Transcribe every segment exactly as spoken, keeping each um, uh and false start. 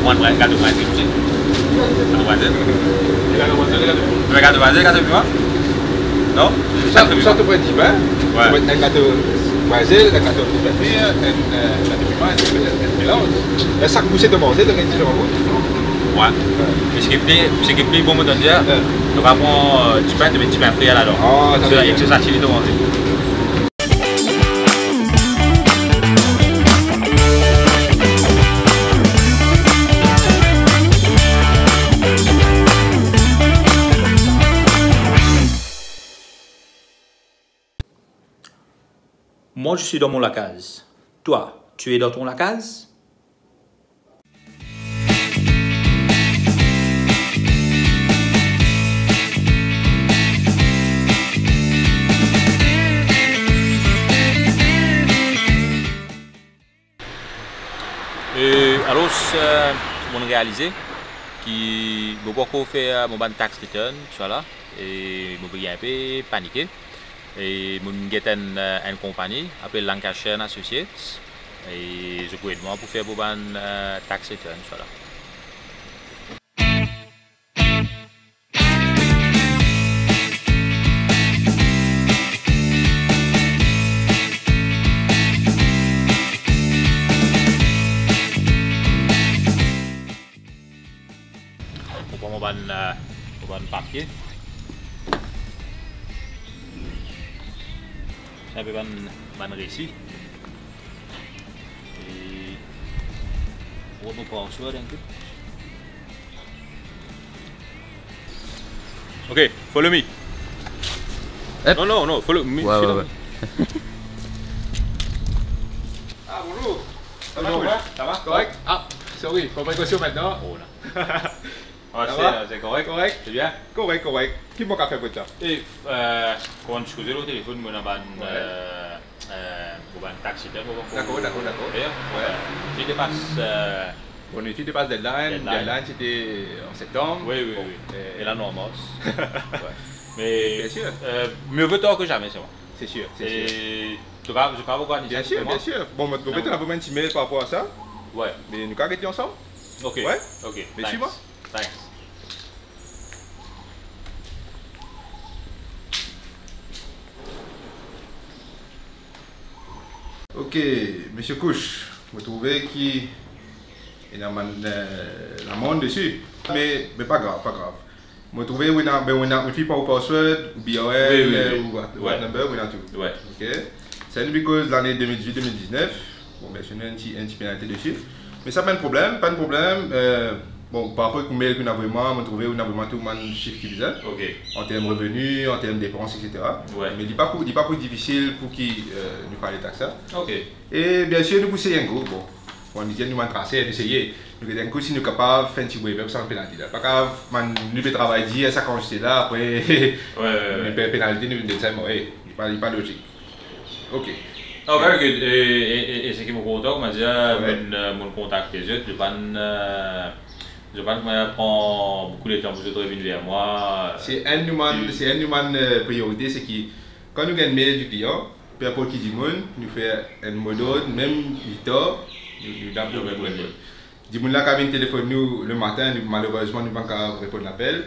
Mwa, mwa, gato brinzel osi. Gato brinzel. Gato brinzel, gato piman. Non? Sa, sa to pran dipin. Wi. Enn gato brinzel, enn gato dipin, enn, eh, gato piman, enn, enn melanz. La, sak bouse to manze, to gagn diferan gou. Wi. Wi. Me seki pli, seki pli bon, mo dir, wi, to pran, eh, dipin, to met dipin frir ladan. Ah, sa, sa, sa, sa, to manze. Moi, je suis dans mon lacaz. Toi, tu es dans ton lacaz? E alor, eh, mo'nn realize ki mo pankor fer mo bann tax return, tousala, e mo pe gagn inpe panike. E mo'nn get enn, eh, enn konpagni apel Lancashire and Associates, e zot pou ed mwa pou fer mo bann, eh, tax return, tousala. Mo pran mo bann, eh, mo bann papie. Sa pe bann, bann resi. E mo pran swa dan tou. Ok, follow me. Ep. Non, non, non, follow me. Wi, wi, wi. Ah, bonjour. Ça va, Coach ? Ça va ? Correct ? Ah, sorry, pour précaution maintenant. Oh là. Ah, c'est, c'est correct ? Correct. C'est bien ? Correct, correct. Ki mo kav fer pou twa ? E, eh, kouma nou ti koze lor telefonn, mo ena bann, wi, eh, eh, mo bann tax return, mo bann... Dakor, dakor, dakor. Wi. Eh, si depas, eh, bon, nou ti depas deadline. Deadline. Deadline, c'était en septembre. Wi, wi, bon, wi. Eh, e la nou an mars. Wi. Me, bien sûr, eh, mieux vaut tard que jamais, selman. C'est sûr, c'est sûr. E to kav, to kav organiz sa pou mwa ? Bien sûr, bien sûr. Bon, mo, mo pe avoy enn ti mail par rapor a sa. Wi. Me nou kav get li ansam. Ok. Wi. Ok. Me swiv mwa. Thanks. Ok, Misie Couche, mo trouve ki ena bann, eh, lamann desi. Me, me pa grav, pa grav. Mo trouve ou ena, be ou ena, ou finn pran ou password, ou B R L, wi, wi, wi, ou what, wi, what number, ou ena tou. Wi. Ok. Sa inn because lane de mil diz-wit, de mil diznef. Bon, bien sûr, ena enn ti, enn ti penalite desi. Me sa pa enn problem, pa enn problem. Eh, bon, par rapor ek mail ki ou ena avoy mwa, mo trouve ou ena avoy mwa tou bann sif ki bizin. Ok. An term reveni, an term depans, et cetera. Wi. Me li pa pou, li pa pou difisil pou ki, eh, nou file tax la. Ok. E bien sûr, nou pou seye enn kou, bon. Bon, nou dir nou bann traser, nou seye. Nou get enn kou si nou kapav fer enn ti waiver pou sa bann penalti la. Pa kapav, bann, nou pe travay dir, sa kan sete la, apre, wi, wi, wi, nou pe penalti, nou vinn donn sa, bon, e, li pa, li pa lozik. Ok. Oh, very good. E, e, e, e seki mo kontan, koumadir, wi, mo'nn, eh, mo'nn kontakte zot, zot pa'nn, eh, zot pa'nn pran boukou letan pou zot revinn ver mwa. Se enn nou bann, wi, se enn nou bann, eh, priorite, se ki kan nou gagn mail di klian, pe inport ki dimoun, nou fer enn modord, mem li tar, nou, nou dab, wi, wi, wi, wi. Dimoun la kav vinn telefonn nou lematin, nou, malerezman, nou pa kav reponn lapel.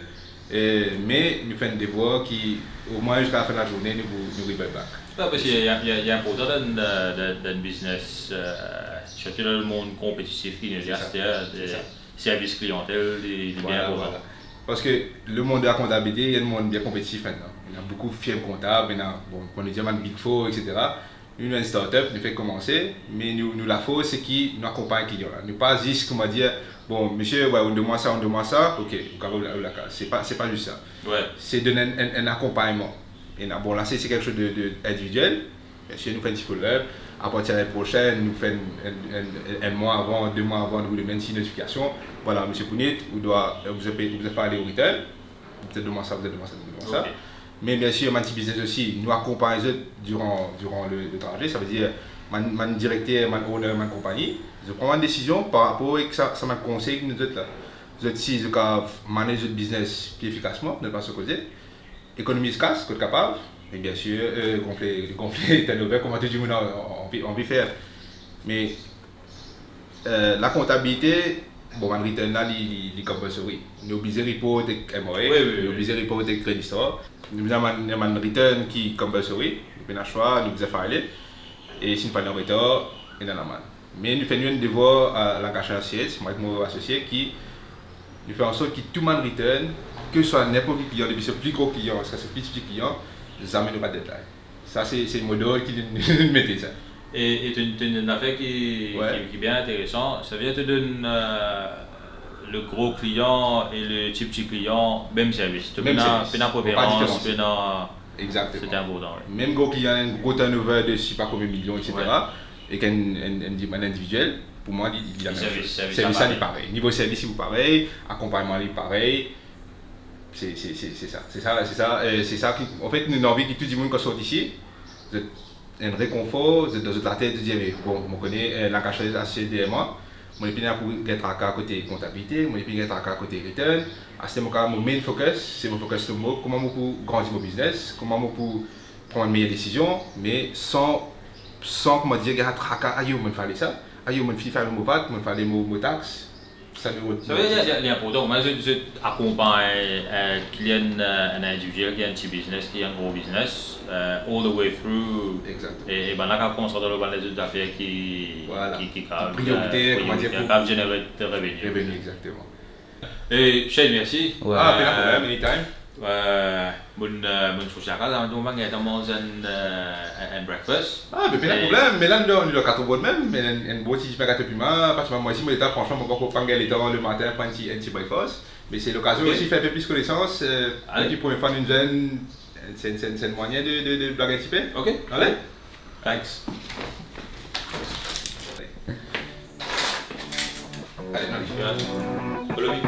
E, me nou fer enn devwar ki omwin ziska lafin lazourne, nou pou, nou revert back. Wi, parski li, li, li inportan dan, dan, dan biznes, eh, sirtou dan lemond konpetitif ki nou, se sa, aster, se sa, servis kliyantel, li, li bien inportan. Vwala, vwala. Parski lemond de la kontabilite, li enn mond bien konpetitif aster. Ena boukou firm kontab, ena, bon, kan nou dir bann Big Four, et cetera. Nou, nou enn startup, nou fek koumanse, me nou, nou lafors, se ki nou akonpagn klian la. Nou pa zis, koumadir, bon, misie, wi, ou donn mwa sa, ou donn mwa sa, ok, ou kav al lor lakaz. Se pa, se pa zis sa. Wi. Se donn enn, enn, enn akonpagnman. Ena, bon, la, se, se kiksoz de, de individiel. Bien sûr, nou fer enn ti follow-up. Apartir lane prosenn, nou fer enn, enn, enn, enn mwa avan, de mwa avan, nou donn enn ti notifikasion. Vwala, misie Pounit, ou dwa, ou bizin pey, ou bizin pey le return. Ou bizin donn mwa sa, ou bizin donn mwa sa, ou bizin donn mwa sa. Ok. Me bien sûr, bann ti biznes osi, nou akonpagn zot diran, diran le, le traze. Sa ve dir, bann, bann direkter, bann owner, bann konpagni, zot pran bann desizion par rapor ek sa, sa bann konsey ki nou donn zot la. Zot, si zot kav manage zot biznes pli efikasman, nou pa so koze. Ekonomiz kas kot kapav, e bien sûr, euh, gonfle, gonfle turnover kouma tou dimoun an, an, anvi, anvi fer. Me, euh, lakontabilite, Bon, bann return la, li, li, li compulsory. Nou oblize report ek M R A, wi, wi, nou oblize report ek Credit Store. Nou bizin bann, bann return ki compulsory, nou pena swa, nou bizin file. E si nou file an retar, ena lamann. Me nou fer nou enn devwar a Lancashire Associates, mwa ek mo asosie, ki nou fer ansort ki tou bann return, ke swa ninport ki klian, depi so pli gro klian ziska so pli tipi klian, zame nou pa deadline. Sa se, se modord ki nou mete sa. E, e to, to ena enn zafer ki, wi, ki, ki bien interesan. Savedir to donn, euh, le gro klian e le ti, ti klian mem servis. To pena, pena preferans, pena... Exactement. C'est important, wi. Mem gro klian, enn gro turnover de sipa konbien milion, et cetera. Wi. Ek enn, enn, enn, enn individiel, pou mwa, li, li la mem soz. Servis, servis la parey. Servis la li parey. Nivo servis li parey, akonpagnman li parey. Se, se, se, se sa. Se sa, se sa, euh, se sa ki, anfet, nou, nou anvi ki tou dimoun kan sorti isi, zot enn rekonfor, zot, dan zot latet, zot dir, "Me bon, mo kone, euh, Lancashire Associates deryer mwa, mo nepli ena pou gagn traka kote kontabilite, mo nepli gagn traka kote return. Aster mo kapav, mo main focus, se mo focus lor mo, kouma mo pou grandi mo biznes, kouma mo pou pran bann meyer desizion, me san, san, kouma dir, gagn traka, ayo, mo fale sa, ayo, mo fini fale mo vat, mo fale mo, mo tax." Sa, li, li, li inportan. Kouma zot, zot akonpagn, euh, klian, euh, enn individiel, ki enn ti biznes, ki enn gro biznes, euh, all the way through. Exactement. E, e bann la kapav konsantre lor bann lezot zafer ki, voilà, ki, ki kapav, ki prioriter, euh, kouma dir, prioriter, pou kapav generate revenu. Revenu, exactement. E, Shane, mersi. Wi. Ah, pena problem, anytime. Euh, mo'nn, euh, mo'nn sorti lakaz, la, mo pa gagn tan manz enn, euh, enn, enn breakfast. Ah, me pena problem, me la, nou, nou dan Quatre Bornes mem, me enn, enn bon ti dipin gato pima, parski mwa isi, mo letan, fransman, mo pa, pa gagn letan lematin pran enn ti, enn ti breakfast. Me se lokazion osi fer enn pe plis konesans, euh, depi premie fwa nou vinn, se, se, se enn mwayin de, de, de blag enn tipe. Ok. Ale. Thanks. Ale, nou al. Follow me.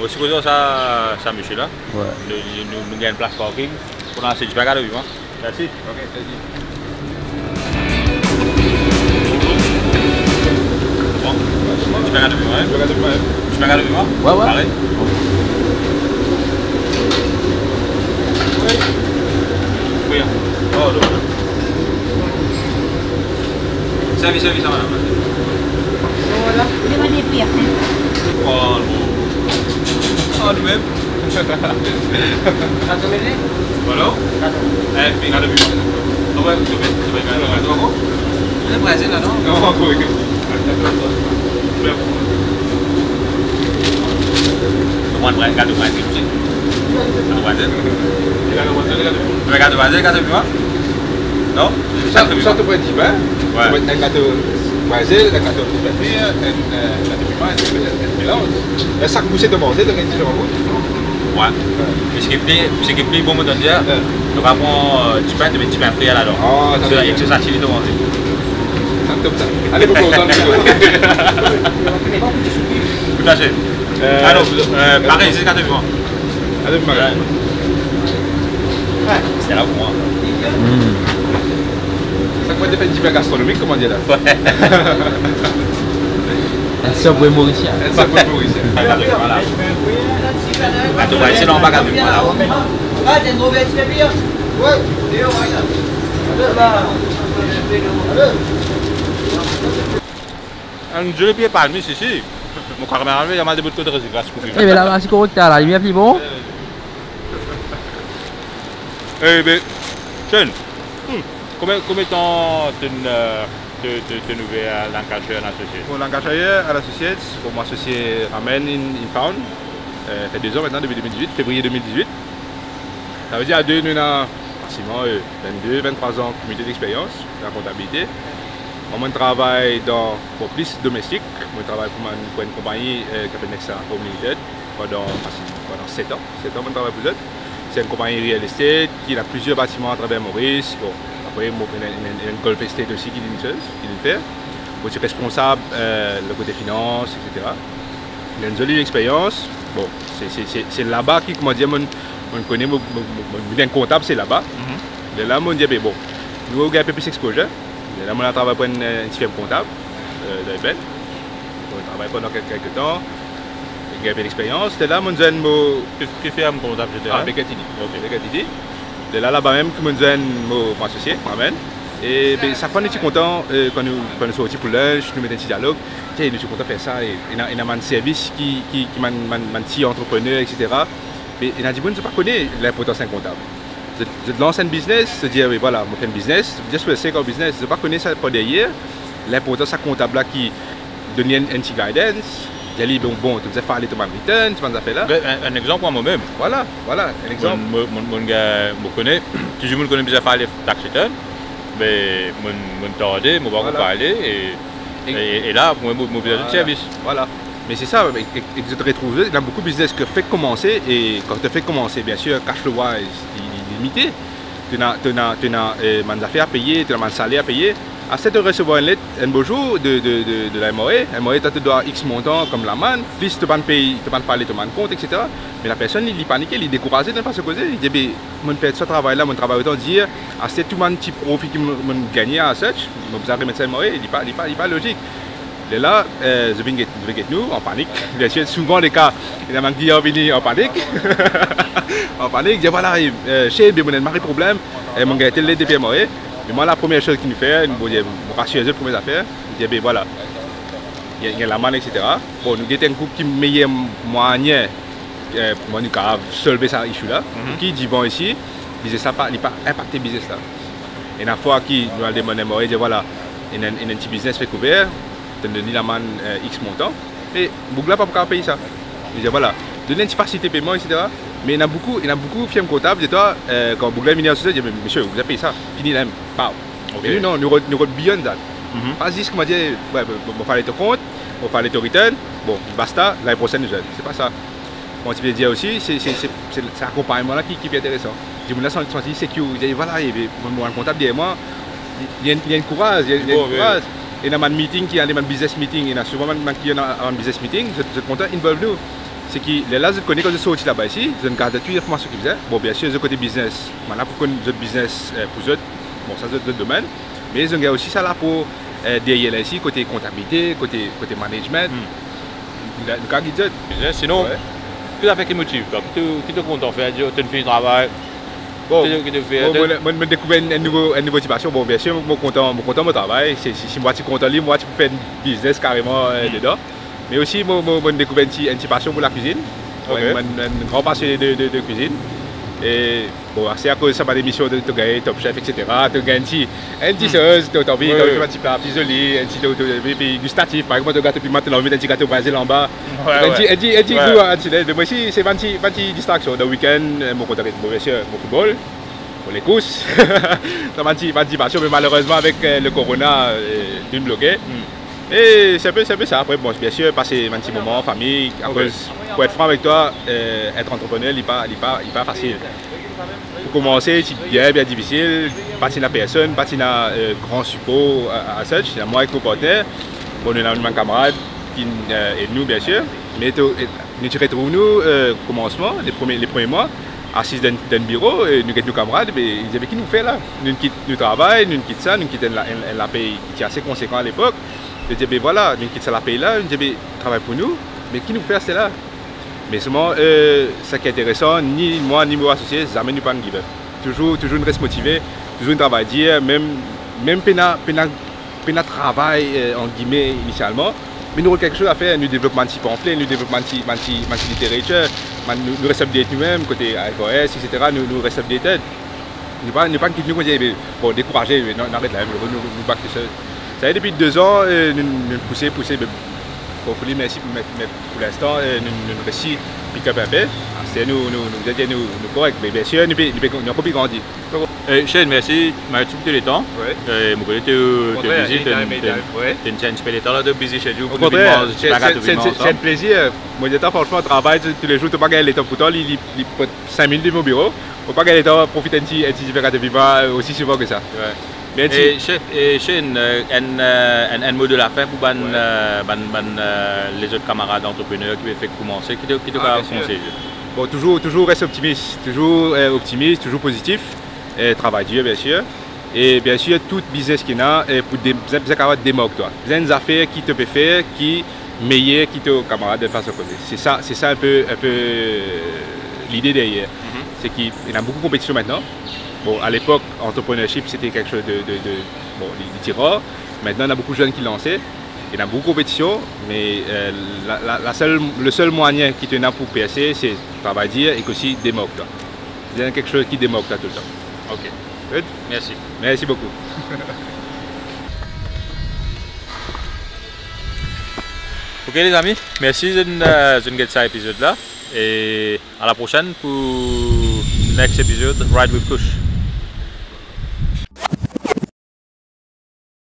Bon, sipoze sa, sa misie la. Wi. Nou, nou, nou, nou gagn plas parking pou nou aste dipin gato pima. Mersi. Ok, mersi. Bon. Dipin gato pima, hein? Dipin gato pima, hein? Dipin gato pima? Wi, wi. Parey. Wi. Oh, non. Servi, servi sa, madam. Voilà. Demande pri apre. Oh, non. Oh, nou mem. Voilà. Eh, pi, gade, pi. Ah ouais, tu veux, tu veux gagner un gâteau encore? Le Brésil, là, non? Non, encore, ok. Mwa, enn gate Brazil osi. Gate Brazil. Gate Brazil, gate. Mwa, gate Brazil, gate pima. Non? Sa, sa to pe dir, ben? Wi. Enn gate Brazil, enn gate Brazil, enn, euh, gate pima, enn, enn melanz. Sak bouse to manze, to gagn diferan gou. Wi. Wi. Me seki pli, seki pli bon, mo tann dir, wi, to kapav pran, euh, dipin, to met dipin frir ladan. Ah, sa, so, bien. Ek so sa chili to manze. Sa top, sa. Ale, pou kontan, toutalor. Euh, alor, euh, parey, ziska devan. Alor, parey. Wi. Wi, se la pou mwa. Hmm. Sa, kouma to fer enn dipin gastronomik, kouma dir la? Wi. Enn Subway morisien. Enn Subway morisien. Voilà. Ato, wi, se la, anba, gade, voilà. Enn zoli pie palmis isi. Mo kameramem, li al debout kot Rezi Gras pou filme. Eh, me laba, si kote la, lalimier pli bon. Eh, be, Chen, hmm, konbien, konbien tan to'nn, euh, to, to, to'nn ouver, euh, Lancashire and Associates? Bon, Lancashire and Associates, bon, mo asosie Ramen in, in Pound, euh, fer de zan aster, depi de mil dizuit, fevriye de mil dizuit. Savedir, a de, nou ena fasilman, euh, vennde, venntrwa zan kumile dexperyans dan lakontabilite. Mo'nn travay dan, bon, plis domestik. Mo'nn travay pou bann, pou enn konpagni, eh, ki apel Nexa Home Limited pandan, fasil, pandan set an. Set an mo'nn travay pou zot. Se enn konpagni real estate ki ena plizier batiman atraver Moris. Bon, apre, mo, ena, ena, ena enn golf estate osi ki linn, ki linn fer. Mo ti responsab, eh, le kote finans, et cetera. Enn zoli lexperyans. Bon, se, se, se, se laba ki, kouma dir, mo'nn, mo'nn kone, mo, mo, mo, mo vinn kontab, se laba. Mhm. Lerla mo'nn dir, be, bon, nou gagn enn pe plis exposure. Lerla mo'nn al travay pou enn, enn ti firm kontab, eh, dan Ebel. Mo'nn travay pandan kek-, kelke tan, gagn enn pe lexperyans. Lerla mo'nn zwenn mo... Ki, ki firm kontab, et cetera? Ah, Baker Tilly. Ok. Baker Tilly. Lerla laba mem ki mo'nn zwenn mo, mo asosye, Mohamed. E, be, sak fwa nou ti kontan, eh, kan nou, kan nou sorti pou lunch, nou met enn ti dialog. Tiens, nou ti kontan fer sa, e, ena, ena bann servis ki, ki, ki bann, bann, bann ti antreprener, et cetera. Me ena dimoun, zot pa kone linportans enn kontab. Zot, zot lans enn biznes, zot dir, "Wi, vwala, mo fer enn biznes, just for the sake of business." Zot pa kone sa par deryer, linportans sa kontab la ki donn li enn, enn ti guidance, dir li, "Bon, bon, to bizin file to bann return, to bann zafer la." Be, enn, enn exanp, mwa, momem. Vwala, vwala, enn exanp. Mo, mo, mo, mo gagn, mo kone, tou dimoun kone bizin file tax return, me mo, mo'nn tarde, mo pa file, e, e, e la, mo, mo, mo bizin zot servis. Vwala. Me se sa, ek, ek, ek zot retrouv, ena boukou biznes ki fek koumanse, e kan to fek koumanse, biensir, cash flow wise, li, li limite. To ena, to ena, to ena, eh, bann zafer a peye, to ena bann saler a peye. Aster to resevwar enn let, enn bo zour de, de, de, de la M R A, M R A, to, to dwa X montan kom lamann, plis to pa'nn pey, to pa'nn file to bann kont, et cetera. Me lapersonn, li, li panike, li dekouraze, dan fason koze, li dir, "Be, mo'nn fer sa travay la, mo'nn travay otan dir, aster tou bann ti profi ki mo, mo'nn gagne as such, mo bizin remet sa M R A, li pa, li pa, li pa lozik." Lerla, eh, zot vinn get, zot vinn get nou, an panik. Biensir, souvan leka, ena bann klian vini an panik. An panik, dir, "Vwala, eh, eh, chef, be, mo'nn mari problem, eh, mo'nn gagn tel let depi M R A." Me mwa, la premie soz ki nou fer, nou, bon, mo rasir zot, premie zafer, nou dir, "Be, vwala, gagn, gagn lamann, et cetera." Bon, nou get enn kou ki meyer mwayin, eh, pou mwa nou kapav solve sa issue la. Mhm. Ki divan isi, biznes la pa, li pa inpakte biznes la. Ena fwa ki nou al demann M R A, dir, "Vwala, ena, ena enn ti biznes fek ouver, to'nn donn li lamann, eh, X montan, me boug la pa pou kapav pey sa." Nou dir, "Vwala, donn li enn ti fasilite peyman, et cetera." Me ena boukou, ena boukou firm kontab, dir twa, eh, kan boug la vini asosye, dir, "Me misie, ou bizin pey sa, fini la mem, paw." Ok. Me nou, non, nou rod, nou rod beyond that. Mhm. Pa zis, kouma dir, "Wi, mo, mo, mo file to kont, mo file to return, bon, basta, lane prosenn nou zwenn." Se pa sa. Mo ti pe dir osi, se, se, se, se, se akonpagnman la ki, ki pli interesan. Dimoun la santi, santi li secure, li dir, "Vwala, e, be, mo, mo bann kontab deryer mwa, li, li, li enn kouraz, li, li enn kouraz." Ena bann meeting ki ale, bann business meeting, ena souvan bann, bann klian dan bann business meeting, zot, zot kontan involve nou. Seki, lerla zot kone kan zot sorti laba isi, zot gard tou linformasion ki bizin. Bon, biensir, zot kote biznes, bann la pou konn zot biznes, eh, pou zot. Bon, sa zot, zot domenn. Me zot gagn osi sa lapo, eh, deryer la isi, kote kontabilite, kote, kote management. Hmm. Nou, nou kapav gid zot. Biznes, sinon, wi, ki zafer ki motiv twa? Ki to, ki to kontan fer? Dir, to'nn fini travay. Bon, ki to, ki to fer? Bon, mo, mo, mo dekouver enn, enn nouvo, enn nouvo ti pasion. Bon, biensir, mo, mo kontan, mo kontan mo travay. Se, si, si mo ti kontan li, mo ti pou fer enn biznes kareman, eh, hmm, dedan. Me osi, mo, mo, mo'nn dekouver enn ti, enn ti pasion pou lakwizinn. Ok. Mo, mo, mo enn gran pasione de, de, de kwizinn. E, bon, ase akoz sa bann emision, to, to gagn Top Chef, et cetera, to gagn enn ti, enn ti, hmm, soz, to, to anvi, wi, to anvi, wi, fer enn ti pla pli zoli, enn ti, to, to, pli, pli gistatif. Par exanp, to gato piman, to anvi met enn ti gato brinzel anba. Wi, enn ti, wi, enn ti, enn ti, wi, gou, enn ti, me mo osi, se bann ti, bann ti distraksion. Dan weekend, eh, mo kontan get, mo, biensir, mo football. Bon, lekous. Sa bann ti, bann ti pasion, me malerezman avek, eh, le corona, eh, tou bloke. Hmm. E se enpe, se enpe sa. Apre, bon, biensir, pase bann ti moman an fami, akoz, pou et fran avek twa, eh, et antreprener, li pa, li pa, li pa fasil. Pou koumanse, ti bien, bien difisil, pa ti ena personn, pa ti ena, eh, gran sipor, a, as such. Ena mwa ek mo partner, bon, nou ena bann kamarad ki, eh, ed nou, biensir, me to, eh, nou ti retrouv nou, eh, koumansman, le premie, le premie mwa, asiz dan, dan biro, e nou get nou kamarad, be, li dir, "Be, ki nou fer la? Nou'nn kit nou travay, nou'nn kit sa, nou'nn kit enn la, enn, enn lapey ki ti ase konsekan alepok." Li dir, "Be, vwala, nou'nn kit sa lapey la," li dir, "Be, travay pou nou, me ki nou fer aster la?" Me selman, eh, seki interesan, ni mwa, ni mo asosie, zame nou pa'nn give up. Touzour, touzour nou res motive, touzour nou travay dir, mem, mem pena, pena pena travay, eh, an gime, inisialman, me nou rod kiksoz a fer, nou devlop bann ti panfle, nou devlop bann ti, bann ti, bann ti literature, bann, nou, nou res update noumem, kote I F R S, et cetera, nou, nou res updated. Nou pa, nou pa'nn kit nou, kouma dir, be, bon, dekouraze, be, non, nou aret la, nou, nou, nou back to square one. Sa fer depi de zan, eh, nou, nou pouse, pouse, be, hopefully, mersi pou, me, me, pou linstan, eh, nou, nou resi pick up enpe. Aster nou, nou, nou, nou, nou korek, me biensir, nou pe, nou pe, nou ankor pe grandi. Eh, Shane, mersi, mersi pou to letan. Wi. Eh, mo kone to, to bizi, to, to, to, to enn tipe letan la, to bizi schedule pou nou vinn manz, ti bagay, to vinn manz ansam. Okontrer, se, se, se, se enn plezir. Mo dir twa, fransman, travay tou, toulezour, to pa gagn letan pou twa, li, li, li pran sink minit de mo biro. Mo pa gagn letan profit enn ti, enn ti dife kato pima osi souvan ke sa. Wi. Mersi. E Shane, e Shane, eh, enn, eh, enn, enn mo de lafin pou bann, eh, bann, bann, eh, lezot kamarad antreprener ki pe fek koumanse, ki to, ki to kapav konsey zot? Bon, touzour, touzour res optimis, touzour, eh, optimis, touzour pozitif, eh, travay dir, biensir. E biensir, tou biznes ki ena, eh, pou de-, bizin, bizin kapav demark twa. Bizin enn zafer ki to pe fer, ki meyer ki to kamarad, enn fason koze. Se sa, se sa enn pe, enn pe lide deryer. Se ki ena boukou konpetision aster. Bon, alepok, entrepreneurship, sete kiksoz de, de, de, bon, li, li ti rar. Aster, ena boukou zenn ki lanse. Ena boukou konpetision, me, eh, la, la, la sel, le sel mwayin ki to ena pou perse, se travay dir ek osi demark twa. Bizin kiksoz ki demark twa toultan. Ok. Good. Mersi. Mersi boukou. Ok, lezami, mersi zot, eh, zot get sa epizod la. E a la prosenn pou next epizod Ride with Kush.